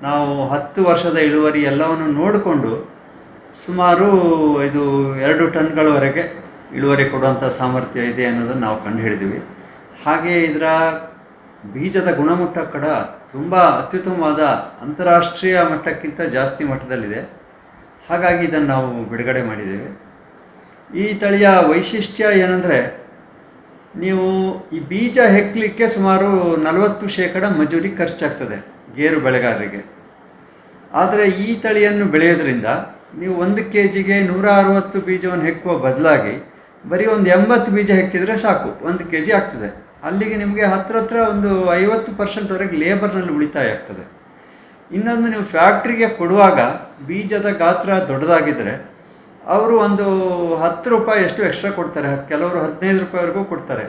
ನಾವು 10 ವರ್ಷದ ಇಳುವರಿ ಎಲ್ಲವನ್ನು ನೋಡಿಕೊಂಡು ಸುಮಾರು ಇದು 2 ಟನ್ಗಳವರೆಗೆ ಇಳುವರಿ ಕೊಡುವಂಥ ಸಾಮರ್ಥ್ಯ ಇದೆ ಅನ್ನೋದನ್ನು ನಾವು ಕಂಡುಹಿಡಿದೀವಿ. ಹಾಗೆ ಇದರ ಬೀಜದ ಗುಣಮಟ್ಟ ಕೂಡ ತುಂಬ ಅತ್ಯುತ್ತಮವಾದ ಅಂತಾರಾಷ್ಟ್ರೀಯ ಮಟ್ಟಕ್ಕಿಂತ ಜಾಸ್ತಿ ಮಟ್ಟದಲ್ಲಿದೆ. ಹಾಗಾಗಿ ಇದನ್ನು ನಾವು ಬಿಡುಗಡೆ ಮಾಡಿದ್ದೇವೆ. ಈ ತಳಿಯ ವೈಶಿಷ್ಟ್ಯ ಏನಂದರೆ, ನೀವು ಈ ಬೀಜ ಹೆಕ್ಕಲಿಕ್ಕೆ ಸುಮಾರು 40% ಮಜೂರಿ ಖರ್ಚಾಗ್ತದೆ ಗೇರು ಬೆಳೆಗಾರರಿಗೆ. ಆದರೆ ಈ ತಳಿಯನ್ನು ಬೆಳೆಯೋದ್ರಿಂದ ನೀವು 1 ಕೆ ಜಿಗೆ 160 ಬೀಜವನ್ನು ಹೆಕ್ಕುವ ಬದಲಾಗಿ ಬರೀ ಒಂದು 80 ಬೀಜ ಹೆಕ್ಕಿದರೆ ಸಾಕು, 1 ಕೆ ಜಿ ಆಗ್ತದೆ. ಅಲ್ಲಿಗೆ ನಿಮಗೆ ಹತ್ರ ಹತ್ರ ಒಂದು 50%ವರೆಗೆ ಲೇಬರ್ನಲ್ಲಿ ಉಳಿತಾಯ ಆಗ್ತದೆ. ಇನ್ನೊಂದು, ನೀವು ಫ್ಯಾಕ್ಟ್ರಿಗೆ ಕೊಡುವಾಗ ಬೀಜದ ಗಾತ್ರ ದೊಡ್ಡದಾಗಿದ್ದರೆ ಅವರು ಒಂದು 10 ರೂಪಾಯಿ ಎಷ್ಟು ಎಕ್ಸ್ಟ್ರಾ ಕೊಡ್ತಾರೆ, ಕೆಲವರು 15 ರೂಪಾಯಿವರೆಗೂ ಕೊಡ್ತಾರೆ.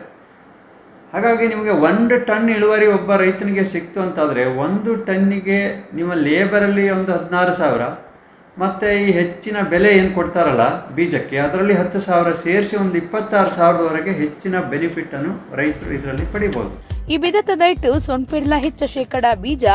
ಹಾಗಾಗಿ ನಿಮಗೆ 1 ಟನ್ ಇಳುವರಿ ಒಬ್ಬ ರೈತನಿಗೆ ಸಿಕ್ತು ಅಂತಾದರೆ 1 ಟನ್ನಿಗೆ ನಿಮ್ಮ ಲೇಬರಲ್ಲಿ ಒಂದು 16,000, ಮತ್ತು ಈ ಹೆಚ್ಚಿನ ಬೆಲೆ ಏನು ಕೊಡ್ತಾರಲ್ಲ ಬೀಜಕ್ಕೆ ಅದರಲ್ಲಿ 10,000 ಸೇರಿಸಿ ಒಂದು 26,000ವರೆಗೆ ಹೆಚ್ಚಿನ ಬೆನಿಫಿಟ್ಟನ್ನು ರೈತರು ಇದರಲ್ಲಿ ಪಡಿಬೋದು. ಈ ಬಿದತದೈಟು ಸೊನ್ಪಿಡ್ಲ ಹೆಚ್ಚ ಶೇಕಡ ಬೀಜ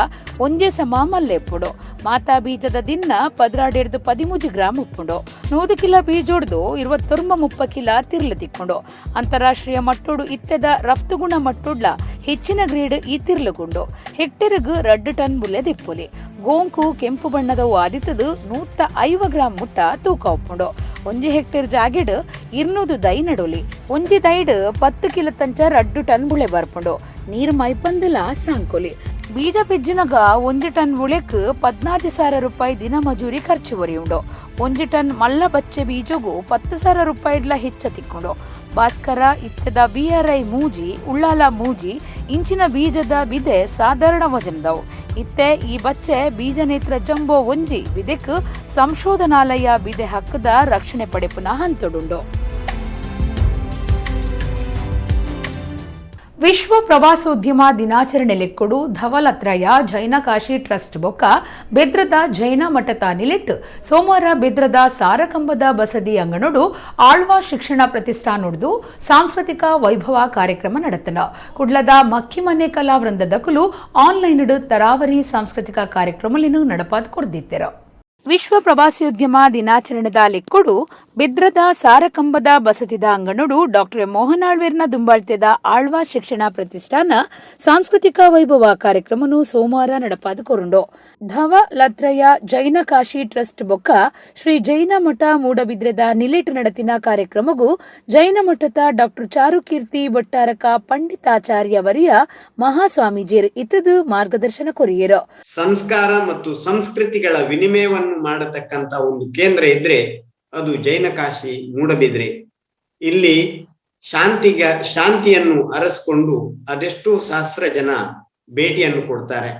ಒಂಜೆ ಸಮ ಮಲ್ಲೆಪ್ಪುಡು. ಮಾತಾ ಬೀಜದ ದಿನ 12 13 ಗ್ರಾಂ ಉಪ್ಪುಂಡು. 100 ಕಿಲೋ ಬೀಜೋಡ್ದು 29 ಕಿಲೋ ತಿರ್ಲು ತಿಕ್ಕೊಂಡು. ಅಂತಾರಾಷ್ಟ್ರೀಯ ಮಟ್ಟೋಡು ಇತ್ತೆದ ರಫ್ತು ಗುಣ ಮಟ್ಟೋಡ್ಲ ಹೆಚ್ಚಿನ ಗ್ರೇಡ್ ಈ ತಿರ್ಲುಗುಂಡು. ಹೆಕ್ಟೇರ್ಗ್ 2 ಟನ್ ಬುಲೆ ದಿಪ್ಪುಲಿ. ಗೋಂಕು ಕೆಂಪು ಬಣ್ಣದವು ಆದಿತ್ತದು 150 ಗ್ರಾಂ ಮುಟ್ಟ ತೂಕ ಉಪ್ಪುಂಡು. 1 ಹೆಕ್ಟೇರ್ ಜಾಗೆಡ್ 200 ದೈ ನಡೋಲಿ. ಒಂಜಿ ದೈಡ್ 10 ಕಿಲೋ ತಂಚ 2 ಟನ್ ಬುಳೆ ಬರ್ಪುಂಡು. ನೀರು ಮೈಪಂದಲ ಸಾಂಕೋಲಿ. ಬೀಜ ಪೆಜ್ಜಿನಗ 1 ಟನ್ ಬುಳೆಕ್ 14,000 ರೂಪಾಯಿ ದಿನ ಮಜೂರಿ ಖರ್ಚು ಒರಿಯುಂಡು. 1 ಟನ್ ಮಲ್ಲ ಬಚ್ಚೆ ಬೀಜಗೂ 10,000 ರೂಪಾಯಿಡ್ಲ ಹೆಚ್ಚ ತಿಕ್ಕೊಂಡು. ಭಾಸ್ಕರ ಇತ್ತದ ಬಿಆರ್ಐ ಮೂಜಿ, ಉಳ್ಳಾಲ ಮೂಜಿ ಇಂಚಿನ ಬೀಜದ ಬಿದೆ ಸಾಧಾರಣ ವಜನದವು. ಇತ್ತೆ ಈ ಬಚ್ಚೆ ಬೀಜ ನೇತ್ರ ಜಂಬೋ ಒಂಜಿ ಬಿದೆಕ್ ಸಂಶೋಧನಾಲಯ ಬಿದೆ ಹಕ್ಕದ ರಕ್ಷಣೆ ಪಡೆಪುನ ಹಂತಡುಂಡು. ವಿಶ್ವ ಪ್ರವಾಸೋದ್ಯಮ ದಿನಾಚರಣೆ ಲೆಕ್ಕಡು ಧವಲತ್ರಯ ಜೈನ ಕಾಶಿ ಟ್ರಸ್ಟ್ ಬೊಕ್ಕ ಬೆದ್ರದ ಜೈನ ಮಠದ ನಿಲಿಟ್ ಸೋಮವಾರ ಬೆದ್ರದ ಸಾರಕಂಬದ ಬಸದಿ ಅಂಗನೋಡು ಆಳ್ವಾ ಶಿಕ್ಷಣ ಪ್ರತಿಷ್ಠಾನೊಡ್ದು ಸಾಂಸ್ಕೃತಿಕ ವೈಭವ ಕಾರ್ಯಕ್ರಮ ನಡೆತನ. ಕುಡ್ಲದ ಮಕ್ಕಿಮನೆ ಕಲಾ ವೃಂದದಕುಲು ಆನ್ಲೈನ್ ತರಾವರಿ ಸಾಂಸ್ಕೃತಿಕ ಕಾರ್ಯಕ್ರಮలను ನಡಪಾದ್ ಕೊಡ್ದಿತ್ತೆರು. ವಿಶ್ವ ಪ್ರವಾಸೋದ್ಯಮ ದಿನಾಚರಣೆದ ಲೆಕ್ಕಡು ಬೆದ್ರದ ಸಾರಕಂಬದ ಬಸತಿದ ಅಂಗನೋಡು ಡಾಕ್ಟರ್ ಮೋಹನ್ ಆಳ್ವೇರ್ನ ದುಂಬಾಳ್ತೆದ ಆಳ್ವಾ ಶಿಕ್ಷಣ ಪ್ರತಿಷ್ಠಾನ ಸಾಂಸ್ಕೃತಿಕ ವೈಭವ ಕಾರ್ಯಕ್ರಮನು ಸೋಮವಾರ ನಡಪಾದ ಕೊರುಂಡು. ಧವ ಲತ್ರಯ ಜೈನ ಕಾಶಿ ಟ್ರಸ್ಟ್ ಬೊಕ್ಕ ಶ್ರೀ ಜೈನ ಮಠ ಮೂಡಬಿದ್ರೆದ ನಿಲೆಟ್ ನಡತಿನ ಕಾರ್ಯಕ್ರಮಗೂ ಜೈನ ಮಠದ ಡಾಕ್ಟರ್ ಚಾರುಕೀರ್ತಿ ಭಟ್ಟಾರಕ ಪಂಡಿತಾಚಾರ್ಯ ವರಿಯ ಮಹಾಸ್ವಾಮೀಜಿಯರು ಇತದು ಮಾರ್ಗದರ್ಶನ ಕೊರಿಯರು. ಸಂಸ್ಕಾರ ಮತ್ತು ಸಂಸ್ಕೃತಿಗಳ ವಿನಿಮಯವನ್ನು ಮಾಡತಕ್ಕಂತ ಒಂದು ಕೇಂದ್ರ ಇದ್ರೆ ಅದು ಜೈನ ಕಾಶಿ ಮೂಡಬಿದ್ರೆ. ಇಲ್ಲಿ ಶಾಂತಿಯನ್ನು ಅರಸ್ಕೊಂಡು ಅದೆಷ್ಟೋ ಸಹಸ್ರ ಜನ ಭೇಟಿಯನ್ನು ಕೊಡ್ತಾರೆ.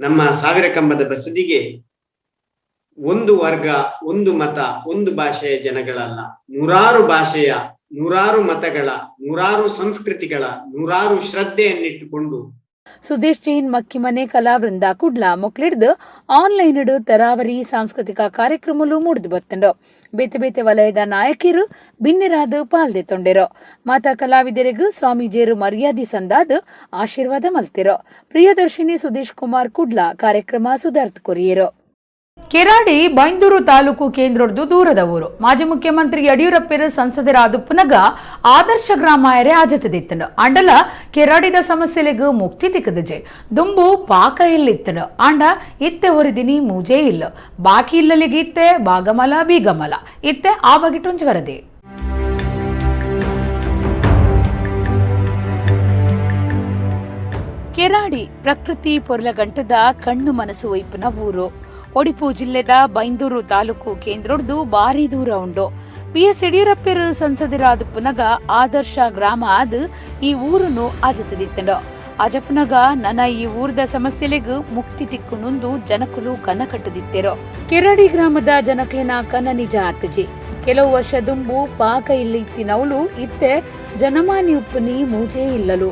ನಮ್ಮ ಸಾವಿರ ಕಂಬದ ಬಸದಿಗೆ ಒಂದು ವರ್ಗ, ಒಂದು ಮತ, ಒಂದು ಭಾಷೆಯ ಜನಗಳಲ್ಲ, ನೂರಾರು ಭಾಷೆಯ, ನೂರಾರು ಮತಗಳ, ನೂರಾರು ಸಂಸ್ಕೃತಿಗಳ, ನೂರಾರು ಶ್ರದ್ಧೆಯನ್ನಿಟ್ಟುಕೊಂಡು Sudesh Jain Makkimane ಕಲಾವೃಂದ ಕುಡ್ಲ ಮೊಕ್ಲಿಡ್ದು ಆನ್ಲೈನ್ ತರಾವರಿ ಸಾಂಸ್ಕೃತಿಕ ಕಾರ್ಯಕ್ರಮಲು ಮೂಡಿದು ಬತ್ತಂಡು. ಬೇತೆ ಬೇತೆ ವಲಯದ ನಾಯಕಿರು ಬಿನ್ನೆರಾದ ಪಾಲ್ದೆ ತೊಂಡೆರು. ಮಾತಾ ಕಲಾವಿದರಿಗೂ ಸ್ವಾಮೀಜಿಯರು ಮರ್ಯಾದೆ ಸಂದಾದ ಆಶೀರ್ವಾದ ಮಲ್ತಿರು. ಪ್ರಿಯದರ್ಶಿನಿ ಸುದೇಶ್ ಕುಮಾರ್ ಕುಡ್ಲ ಕಾರ್ಯಕ್ರಮ ಸುಧಾರ್ಥ ಕೊರಿಯರು. ಕೆರಾಡಿ ಬೈಂದೂರು ತಾಲೂಕು ಕೇಂದ್ರದ್ದು ದೂರದ ಊರು. ಮಾಜಿ ಮುಖ್ಯಮಂತ್ರಿ ಯಡಿಯೂರಪ್ಪರು ಸಂಸದರಾದ ಪುನಗ ಆದರ್ಶ ಗ್ರಾಮಾಯರೇ ಆಜತದಿತ್ತನು. ಆಂಡಲ ಕೆರಾಡಿದ ಸಮಸ್ಯೆಲೆಗೂ ಮುಕ್ತಿ ತಿಕ್ಕದಜೆ. ದುಂಬು ಪಾಕ ಇಲ್ಲಿತ್ತನು. ಆಂಡ ಇತ್ತೆ ಒರಿದಿನಿ ಮೂಜೇ ಇಲ್ಲ. ಬಾಕಿ ಇಲ್ಲಲಿಗೆ ಇತ್ತೆ ಬಾಗಮಲ ಬೀಗಮಲ ಇತ್ತೆ ಆ ಬಗೆಟುಂಜ್ ವರದಿ. ಕೆರಾಡಿ ಪ್ರಕೃತಿ ಪೊರ್ಲಗಂಟದ ಕಣ್ಣು ಮನಸ್ಸು ಒಯ್ಪುನ ಊರು. ಒಡಿಪು ಜಿಲ್ಲೆದ ಬೈಂದೂರು ತಾಲೂಕು ಕೇಂದ್ರೊಡ್ದು ಬಾರಿ ದೂರ ಉಂಡು. ಪಿ.ಎಸ್. ಯಡಿಯೂರಪ್ಪರು ಸಂಸದರಾದ ಪುನಗ ಆದರ್ಶ ಗ್ರಾಮ ಆದ ಈ ಊರುನು ಆಜತದಿತ್ತಂಡು. ಅಜಪುನಗ ನನ ಈ ಊರದ ಸಮಸ್ಯೆಲೆಗ್ ಮುಕ್ತಿ ತಿಕ್ಕುನುಂದು ಜನಕುಲು ಕನ ಕಟ್ಟದಿತ್ತೆರೋ. ಕೆರಾಡಿ ಗ್ರಾಮದ ಜನಕ್ಲೆನ ಕನ ನಿಜ ಆತಜಿ. ಕೆಲವು ವರ್ಷ ದುಂಬು ಪಾಕ ಇಲ್ಲಿ ಇತ್ತಿನವಳು ಇತ್ತೆ ಜನಮಾನಿ ಉಪ್ಪುನಿ ಮೂಜೇ ಇಲ್ಲಲು.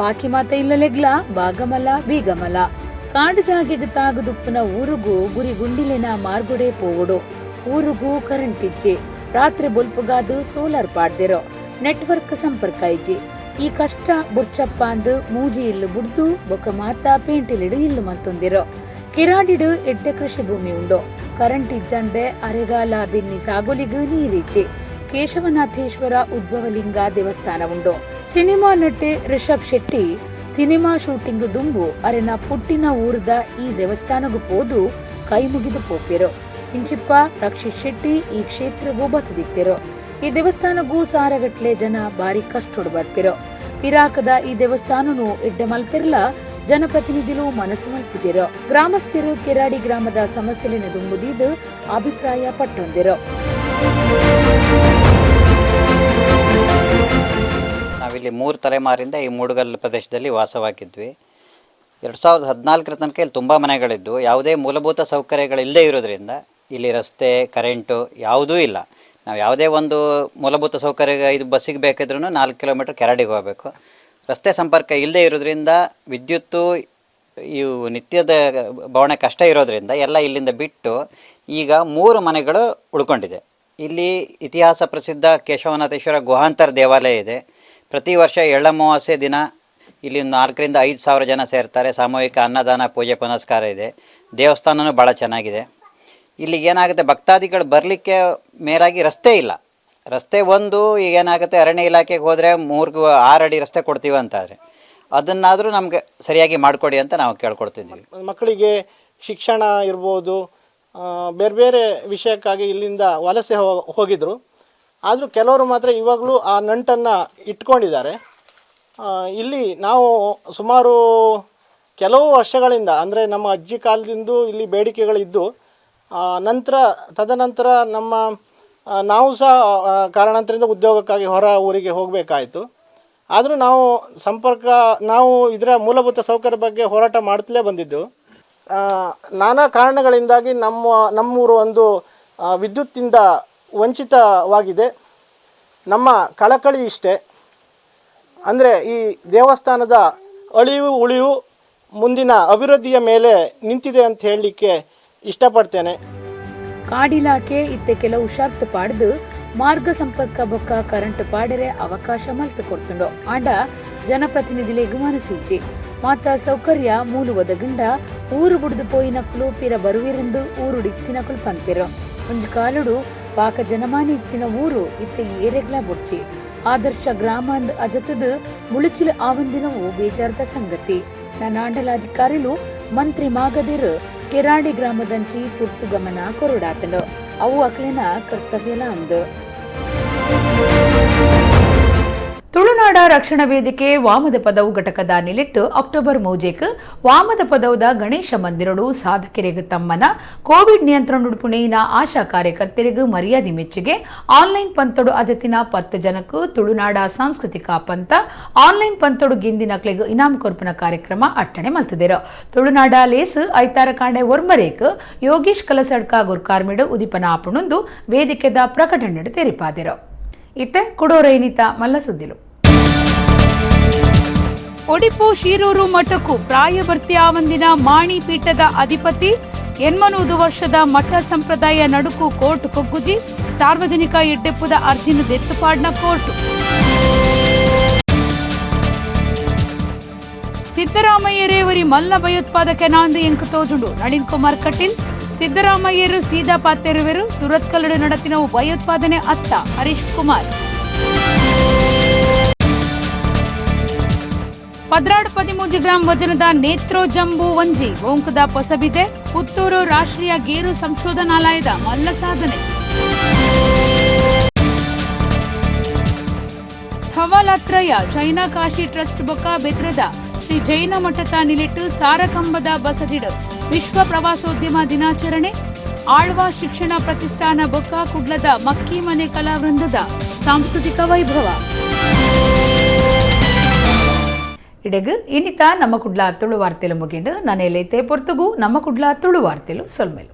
ಪಾಕಿ ಮಾತ ಇಲ್ಲಲೆಗ್ಲ ಬಾಗಮಲ ಬೀಗಮಲ. ಕಾಡು ಜಾಗೆಗೆ ತಾಗದುಪ್ಪುನ ಊರುಗೂ ಗುರಿ ಗುಂಡಿಲೆನ ಮಾರ್ಗುಡೆ ಪೋವುಡು. ಊರುಗೂ ಕರೆಂಟ್ ಇಜ್ಜಿ. ರಾತ್ರಿ ಬೊಲ್ಪುಗಾದು ಸೋಲಾರ್ ಪಾಡ್ದಿರೋ. ನೆಟ್ವರ್ಕ್ ಸಂಪರ್ಕ ಇಜ್ಜಿ. ಈ ಕಷ್ಟ ಬುಡ್ಚಪ್ಪ ಅಂದು ಮೂಜಿ ಇಲ್ಲು ಬುಡ್ದು ಬೊಕ ಮಾತಾ ಪೇಂಟಿಲಿಡು ಇಲ್ಲು ಮಲ್ತೊಂದಿರೋ. ಕಿರಾಡಿಡು ಎಡ್ಡೆ ಕೃಷಿ ಭೂಮಿ ಉಂಡು. ಕರೆಂಟ್ ಇಜ್ಜಂದೆ ಅರೆಗಾಲ ಬಿನ್ನಿ ಸಾಗುಲಿಗೂ ನೀರಿಜ್ಜಿ. ಕೇಶವನಾಥೇಶ್ವರ ಉದ್ಭವಲಿಂಗ ದೇವಸ್ಥಾನ ಉಂಡು. ಸಿನಿಮಾ ನಟೆ ರಿಷಬ್ ಶೆಟ್ಟಿ ಸಿನಿಮಾ ಶೂಟಿಂಗ್ ದುಂಬು ಅರೆನ ಪುಟ್ಟಿನ ಊರದ ಈ ದೇವಸ್ಥಾನಗೂ ಪೋದು ಕೈ ಮುಗಿದು ಪೋಪಿರು. ಇಂಚಿಪ್ಪ ರಕ್ಷಿತ್ ಶೆಟ್ಟಿ ಈ ಕ್ಷೇತ್ರಗೂ ಬತ್ತದಿತ್ತಿರು. ಈ ದೇವಸ್ಥಾನಗೂ ಸಾರಗಟ್ಲೆ ಜನ ಬಾರಿ ಕಷ್ಟೊಡು ಬರ್ಪಿರು. ಪಿರಾಕದ ಈ ದೇವಸ್ಥಾನನು ಎಡ್ಡೆ ಮಲ್ಪಿರ್ಲ ಜನಪ್ರತಿನಿಧಿಲು ಮನಸ್ಸು ಮಲ್ಪುಜಿರು. ಗ್ರಾಮಸ್ಥರು ಕೆರಾಡಿ ಗ್ರಾಮದ ಸಮಸ್ಯೆಲಿನ ದುಂಬುದಿದ್ದು ಅಭಿಪ್ರಾಯ ಪಟ್ಟೊಂದಿರು. ನಾವಿಲ್ಲಿ 3 ತಲೆಮಾರಿಂದ ಈ ಮೂಡುಗಲ್ ಪ್ರದೇಶದಲ್ಲಿ ವಾಸವಾಗಿದ್ವಿ. 2014 ತನಕ ಇಲ್ಲಿ ತುಂಬ ಮನೆಗಳಿದ್ದು ಯಾವುದೇ ಮೂಲಭೂತ ಸೌಕರ್ಯಗಳಿಲ್ಲದೆ ಇರೋದ್ರಿಂದ ಇಲ್ಲಿ ರಸ್ತೆ, ಕರೆಂಟು ಯಾವುದೂ ಇಲ್ಲ. ನಾವು ಯಾವುದೇ ಒಂದು ಮೂಲಭೂತ ಸೌಕರ್ಯ ಇದು ಬಸ್ಸಿಗೆ ಬೇಕಿದ್ರೂ 4 ಕಿಲೋಮೀಟ್ರ್ ಕೆರಾಡಿಗೆ ಹೋಗಬೇಕು. ರಸ್ತೆ ಸಂಪರ್ಕ ಇಲ್ಲದೆ ಇರೋದ್ರಿಂದ ವಿದ್ಯುತ್ತು ಇವು ನಿತ್ಯದ ಬವಣೆ ಕಷ್ಟ ಇರೋದ್ರಿಂದ ಎಲ್ಲ ಇಲ್ಲಿಂದ ಬಿಟ್ಟು ಈಗ 3 ಮನೆಗಳು ಉಳ್ಕೊಂಡಿದೆ. ಇಲ್ಲಿ ಇತಿಹಾಸ ಪ್ರಸಿದ್ಧ ಕೇಶವನಾಥೇಶ್ವರ ಗುಹಾಂತರ ದೇವಾಲಯ ಇದೆ. ಪ್ರತಿ ವರ್ಷ ಎಳ್ಳಮಾವಾಸ್ಯೆ ದಿನ ಇಲ್ಲಿ 4 ರಿಂದ 5 ಸಾವಿರ ಜನ ಸೇರ್ತಾರೆ. ಸಾಮೂಹಿಕ ಅನ್ನದಾನ, ಪೂಜೆ ಪುನಸ್ಕಾರ ಇದೆ. ದೇವಸ್ಥಾನವೂ ಭಾಳ ಚೆನ್ನಾಗಿದೆ. ಇಲ್ಲಿಗೆ ಏನಾಗುತ್ತೆ, ಭಕ್ತಾದಿಗಳು ಬರಲಿಕ್ಕೆ ಮೇಲಾಗಿ ರಸ್ತೆ ಇಲ್ಲ. ರಸ್ತೆ ಒಂದು ಈಗ ಏನಾಗುತ್ತೆ, ಅರಣ್ಯ ಇಲಾಖೆಗೆ ಹೋದರೆ 3-6 ಅಡಿ ರಸ್ತೆ ಕೊಡ್ತೀವಿ ಅಂತಾದರೆ ಅದನ್ನಾದರೂ ನಮಗೆ ಸರಿಯಾಗಿ ಮಾಡಿಕೊಡಿ ಅಂತ ನಾವು ಕೇಳ್ಕೊಡ್ತಿದ್ವಿ. ಮಕ್ಕಳಿಗೆ ಶಿಕ್ಷಣ ಇರ್ಬೋದು, ಬೇರೆ ಬೇರೆ ವಿಷಯಕ್ಕಾಗಿ ಇಲ್ಲಿಂದ ವಲಸೆ ಹೋಗಿದ್ರು. ಆದರೂ ಕೆಲವರು ಮಾತ್ರ ಇವಾಗಲೂ ಆ ನಂಟನ್ನು ಇಟ್ಕೊಂಡಿದ್ದಾರೆ. ಇಲ್ಲಿ ನಾವು ಸುಮಾರು ಕೆಲವು ವರ್ಷಗಳಿಂದ, ಅಂದರೆ ನಮ್ಮ ಅಜ್ಜಿ ಕಾಲದಿಂದ ಇಲ್ಲಿ ಬೇಡಿಕೆಗಳಿದ್ದು, ನಂತರ ತದನಂತರ ನಮ್ಮ ನಾವು ಸಹ ಕಾರಣಾಂತರದಿಂದ ಉದ್ಯೋಗಕ್ಕಾಗಿ ಹೊರ ಊರಿಗೆ ಹೋಗಬೇಕಾಯಿತು. ಆದರೂ ನಾವು ಸಂಪರ್ಕ, ನಾವು ಇದರ ಮೂಲಭೂತ ಸೌಕರ್ಯ ಬಗ್ಗೆ ಹೋರಾಟ ಮಾಡ್ತಲೇ ಬಂದಿದ್ದು. ನಾನಾ ಕಾರಣಗಳಿಂದಾಗಿ ನಮ್ಮೂರು ಒಂದು ವಿದ್ಯುತ್ತಿಂದ ವಂಚಿತವಾಗಿದೆ. ನಮ್ಮ ಕಳಕಳಿ ಇಷ್ಟೇ, ಅಂದರೆ ಈ ದೇವಸ್ಥಾನದ ಅಳಿವು ಉಳಿವು ಮುಂದಿನ ಅಭಿವೃದ್ಧಿಯ ಮೇಲೆ ನಿಂತಿದೆ ಅಂತ ಹೇಳಲಿಕ್ಕೆ ಇಷ್ಟಪಡ್ತೇನೆ. ಕಾಡಿಲಾಖೆ ಇತ್ತೆ ಕೆಲವು ಷರ್ತ್ ಪಾಡ್ದು ಮಾರ್ಗ ಸಂಪರ್ಕ ಬೊಕ್ಕ ಕರೆಂಟ್ ಪಾಡರೆ ಅವಕಾಶ ಮಲ್ತು ಕೊಡ್ತುಂಡು. ಆಂಡ ಜನಪ್ರತಿನಿಧಿಲೆಗ್ ಮನಸ್ಸಿಜ್ಜಿ. ಮಾತ ಸೌಕರ್ಯ ಮೂಲುವದ ಗಿಂಡ ಊರು ಬುಡ್ದು ಪೋಯಿನಕ್ಲು ಪಿರ ಬರುವಿರೆಂದು ಊರುಡು ಇತ್ತಿನಕ್ಲು ಪನ್ಪಿರು. ಒಂಜಿ ಕಾಲುಡು ಪಾಕ ಜನಮಾನಿ ಇತ್ತಿನ ಊರು ಇತ್ತೆ ಏರೆಗ್ಲ ಬುಡ್ಚಿ. ಆದರ್ಶ ಗ್ರಾಮ ಅಂದ್ ಅಜತದ ಮುಳುಚಿಲು ಆವಂದಿನವು ಬೇಜಾರದ ಸಂಗತಿ. ನಾನಾಂಡಲಾಧಿಕಾರಿಲು ಮಂತ್ರಿ ಮಾಗದಿರು ಕೆರಾಡಿ ಗ್ರಾಮದಂಚಿ ತುರ್ತು ಗಮನ ಕೊರಡಾತನು. ಅವು ಅಕ್ಲಿನ ಕರ್ತವ್ಯಲ ಅಂದು. ತುಳುನಾಡ ರಕ್ಷಣಾ ವೇದಿಕೆ ವಾಮದ ಪದವು ಘಟಕದ ನಿಲಿಟ್ಟು ಅಕ್ಟೋಬರ್ 3 ವಾಮದ ಪದವುದ ಗಣೇಶ ಮಂದಿರಡು ಸಾಧಕರಿಗೆ ತಮ್ಮನ ಕೋವಿಡ್ ನಿಯಂತ್ರಣ ಪುಣೆಯಿನ ಆಶಾ ಕಾರ್ಯಕರ್ತರಿಗೂ ಮರ್ಯಾದೆ ಮೆಚ್ಚುಗೆ ಆನ್ಲೈನ್ ಪಂತಡು ಅಜತಿನ 10 ಜನಕ್ಕೂ ತುಳುನಾಡ ಸಾಂಸ್ಕೃತಿಕ ಪಂತ ಆನ್ಲೈನ್ ಪಂತಡು ಗಿಂದಿನಕ್ಲೆಗ್ ಇನಾಮ್ ಕೊರ್ಪುನ ಕಾರ್ಯಕ್ರಮ ಅಟ್ಟಣೆ ಮಲ್ತದಿರು. ತುಳುನಾಡ ಲೇಸ್ ಐತಾರ ಕಾಂಡೆ ಒರ್ಮರೇಕ್ ಯೋಗೀಶ್ ಕಲಸಡ್ಕ ಗುರ್ಕಾರ್ಮಿಡು ಉದಿಪನ ಆಪಣೊಂದು ವೇದಿಕೆದ ಪ್ರಕಟಣೆ ತೆರಿಪಾದಿರು. ಇತ್ತೆ ಕುಡೋರೈನಿತ ಮಲ್ಲ ಸುದ್ದಿಲು. ಒಡಿಪು ಶಿರೂರು ಮಠಕ್ಕೂ ಪ್ರಾಯಭರ್ತಿ ಆವಂದಿನ ಮಾಣಿ ಪೀಠದ ಅಧಿಪತಿ 80 ವರ್ಷದ ಮಠ ಸಂಪ್ರದಾಯ ನಡುಕು ಕೋರ್ಟ್ ಪೊಗ್ಗುಜಿ ಸಾರ್ವಜನಿಕ ಎಡ್ಡೆಪ್ಪುದ ಅರ್ಜಿನ ದೆತ್ತುಪಾಡ್ನ ಕೋರ್ಟ್. ಸಿದ್ದರಾಮಯ್ಯರೇವರಿ ಮಲ್ಲ ಭಯೋತ್ಪಾದಕ ನಾಂದು ಎಂಕು ತೋಜುಂಡು ನಳಿನ್ ಕುಮಾರ್ ಕಟೀಲ್. ಸಿದ್ದರಾಮಯ್ಯರು ಸೀದಾ ಪಾತೆರುವೆರು, ಸುರತ್ಕಲ್ಲಡು ನಡತಿನವು ಭಯೋತ್ಪಾದನೆ ಅತ್ತ ಹರೀಶ್ ಕುಮಾರ್. 12 13 ಗ್ರಾಂ ವಜನದ ನೇತ್ರೋ ಜಂಬೂ ಒಂಜಿ ಗೋಂಕುದ ಪೊಸಬಿದೆ. ಪುತ್ತೂರು ರಾಷ್ಟ್ರೀಯ ಗೇರು ಸಂಶೋಧನಾಲಯದ ಮಲ್ಲ ಸಾಧನೆ. ಥವಲತ್ರಯ ಜೈನ ಕಾಶಿ ಟ್ರಸ್ಟ್ ಬೊಕ್ಕ ಬೆದ್ರದ ಶ್ರೀ ಜೈನ ಮಠದ ನಿಲಿಟ್ಟು ಸಾರಕಂಬದ ಬಸದಿಡು ವಿಶ್ವ ಪ್ರವಾಸೋದ್ಯಮ ದಿನಾಚರಣೆ. ಆಳ್ವಾ ಶಿಕ್ಷಣ ಪ್ರತಿಷ್ಠಾನ ಬೊಕ್ಕ ಕುಡ್ಲದ ಮಕ್ಕಿ ಮನೆ ಕಲಾವೃಂದದ ಸಾಂಸ್ಕೃತಿಕ ವೈಭವ. ಇಡೆಗ್ ಇನಿತ ನಮ್ಮ ಕುಡ್ಲ ತುಳು ವಾರ್ತೆಲು ಮುಗಿಂಡು. ನಾನೇಲೈತೆ ಪೊರ್ತುಗು ನಮ್ಮ ಕುಡ್ಲ ತುಳು ವಾರ್ತೆಲು. ಸೊಲ್ಮೆಲು.